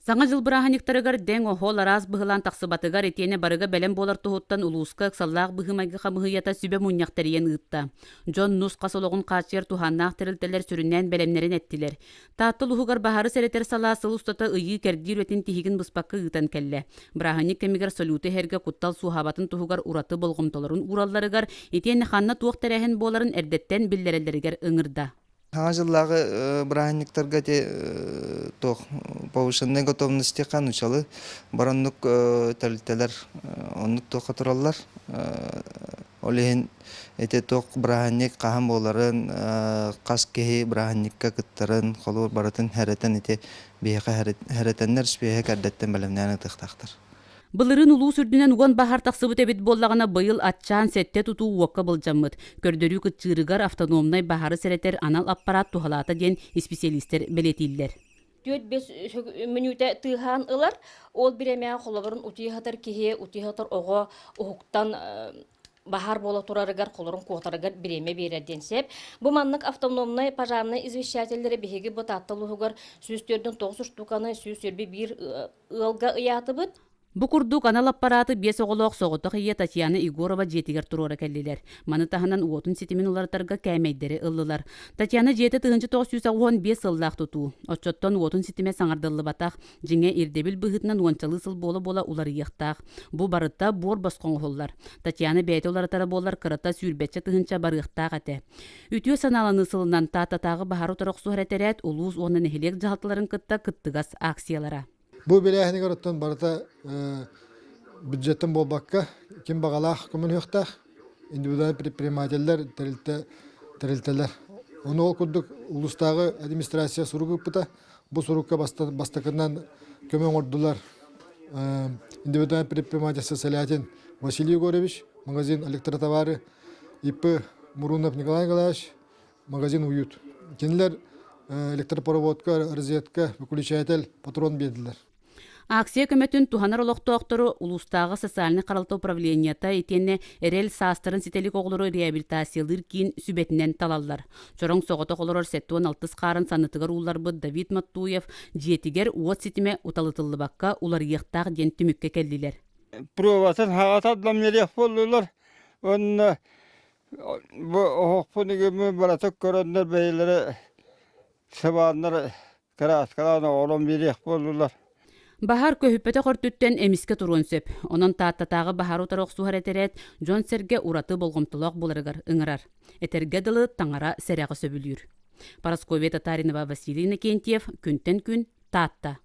Саҥа дьыл бырааһынньыктарыгар дэҥ-оһол араас быһылаан тахсыбатыгар итиэннэ барыга бэлэм буолар туһуттан улууска ыксаллаах быһыы-майгы хамыыһыйата сүбэ мунньах тэрийэн ыытта. Дьон нус-хас олоҕун хааччыйар туһааннаах тэрилтэлэр сүрүннээн бэлэмнэрин эттилэр. Таатта улууһугар баһаары сэрэтэр салаа сыл устата ыйыы-кэрдии үлэтин тиһигин быспакка ыытан кэллэ. Бырааһынньык кэмигэр салюты иһэргэ куттал суоһаабатын туһугар ураты болҕомтолорун ууралларыгар итиэннэ ханна туох тэрээһин буоларын эрдэттэн биллэрэллэригэр ыҥырда. Саҥа дьыллааҕы бырааһынньыктарга ити туох повышенной готовности нучалы бар оннук тэрилтэлэр оннук туохха тураллар. Ол иһин ити туох бырааһынньык хаһан буоларын, хас киһи бырааһынньыкка кыттарын, холобур барытын хэрэтэн ити биһиэхэ хэрэтэннэр спиэһэ кэрдэттэн бэлэмнээн ытыахтаахтар. Былырыын улуус үрдүнэн уган баһаар тахсыбыт эбит буоллаҕына, быйыл аччаан сэттэ тутуу уокка былдьаммыт. Көрдөрүү кыччыырыгар автономнай баһаары сэрэтэр анал аппараат туһалаата диэн исписэлиистэр бэлиэтииллэр. 4-5 мүнүүтэ тыаһаан ылар. Ол бириэмэҕэ холобурун утуйа сытар киһи, утуйа сытар оҕо уһуктан баһаар буола турарыгар, холорун куотарыгар бириэмэ биэрэр диэн сөп. Бу маннык автономнай пожарнай извещателлэри биһиги бу Таатта улууһугар 104 штуканы 121 ыалга ыйаатыбыт. Бу курдук анал аппарааты биэс оҕолоох соҕотох ийэ Татьяна Егорова дьиэтигэр туруора кэллилэр. Маны таһынан уотун ситимин уларытарга кээмэйдэри ыллылар. Татьяна дьиэтэ 1995 сыллаах тутуу. Оччоттон уотун ситимэ саҥардыллыбатах. Дьиҥэ, ирдэбил быһыытынан уончалыы сыл буола-буола уларыйыахтаах. Бу барыта буор босхо оҥоһуллар. Татьяна бэйэтэ уларытара буоллар кырата сүүрбэччэ тыһыынча барыахтаах этэ. Үтүө санааланыы сылынан Тааттатааҕы баһаары утары охсуһар этэрээт улуус уонна нэһилиэк дьаһалталарын кытта кыттыгас акциялара. Бу бэлээһинигэр оттон барыта бюджеттан буолбакка, ким баҕалаах көмөлөһүөхтээх, индивидуальный предпринимателлэр, тэрилтэ, тэрилтэлэр. Ону ол курдук улуустааҕы администрация сурук ыыппыта. Бу сурукка бастакынан көмө оҥордулар индивидуальный предпринимательство Солятин Василий Егорович, магазин электротовары, ИП Мурунов Николай Николаевич, магазин «Уют». Кинилэр электропроводка, розетка, выключатель, патрон биэрдилэр. Акция көмөтүн туһанар олохтоохтору улуустааҕы социальнай харалта управлениета итиэннэ Эрэл саастарын ситэ илик оҕолору реабилитациялыыр киин сүбэтинэн талаллар. Чороҥ соҕотох олорор 76 хаарын саннытыгар уулларбыт Давид Маттуев дьиэтигэр уот ситимэ уталытыллыбакка уларыйыахтаах диэн түмүккэ кэллилэр. Пробатын хаҕаталлам ньириэх буоллулар. Уонна бу оһохпун үгүммүн барытын көрөннөр бэйэлэрэ сыбааннар кырааскалаан оҕолон биэриэх буоллулар. Баһаар көһүппэтэх өртүттэн эмискэ туруон сөп. Онон Тааттатааҕы баһаары утары охсуһар этэрээт дьон-сэргэ ураты болҕомтолоох буоларыгар ыҥырар. Этэргэ дылы, таҥара сэрэҕи сөбүлүүр. Парасковья Татаринова, Василий Иннокентьев, Күнтэн күн, Таатта.